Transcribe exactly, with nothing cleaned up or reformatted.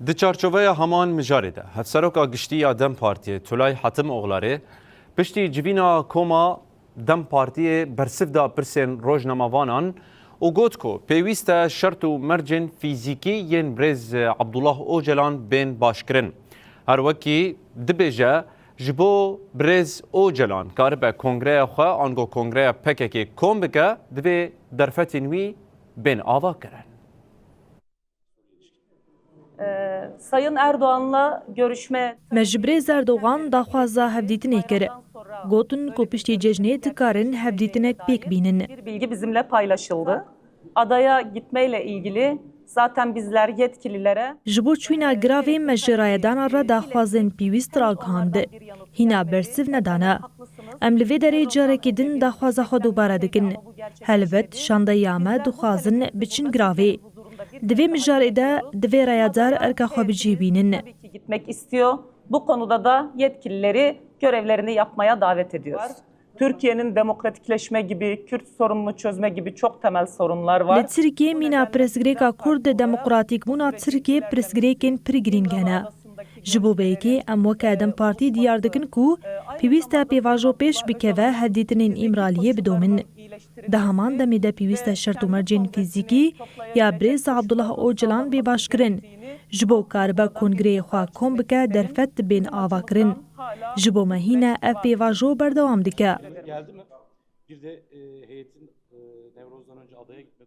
Di çarçoveya heman mijarê de, Hevseroka Giştî ya DEM Partiyê Tulay Hatim Oğlarê piştî civîna koma DEM Partiyê bersiv da pirsên rojnamavanan û got ku pêwîst e şert û mercên fîzîkî yên birêz Abdullah Ocalan bên başkirin. Her wekî dibêje, ji bo birêz Ocalan karibe kongreya xwe ango kongreya P K K kom bike, divê derfetên wî bên avakirin. Ee, Sayın Erdoğan'la görüşme... Me ji birêz Erdogan daxwaza hevdîtinê kir. Gotin ku piştî cejnê dikarin hevdîtinek pêk bînin. Bir bilgi bizimle paylaşıldı. Adaya gitmeyle ilgili zaten bizler yetkililere... Ji bo çûna giravê me ji rayedana re daxwazên pêwîst ragihand. Hîna bersiv nedane. Em li vê derê carekî din daxwaza xwe dubare dikin. Helbet şandeya me dixwazin biçin giravê. Di vê mijarê de divê rayedar erka xwe bi cih bînin. Tabii ki gitmek istiyor. Bu konuda da yetkilileri görevlerini yapmaya davet ediyoruz. Türkiye'nin demokratikleşme gibi, Kürt sorununu çözme gibi çok temel sorunlar var. Li Tirkiyê mîna pirsgirêka Kurd, demokratîkbûna Tirkiyê pirsgirêkên pir girîng hene. Ji bo vê yekê em weke DEM Partî diyar dikin ku pêwîst e pêvajo pêş bikeve hevdîtinên Îmraliyê bidomin. Di heman demê de pêwîst e şert û mercên fîzîkî ya birêz Abdullah Ocalan bê başkirin. Ji bo karibe kongreyê xwe kom bike derfet dibên avakirin. Ji bo me hîne ev pêvajo berdewam dike. Geldi mi? Bir de e, heyetin e, Nevroz'dan önce adaya gitti.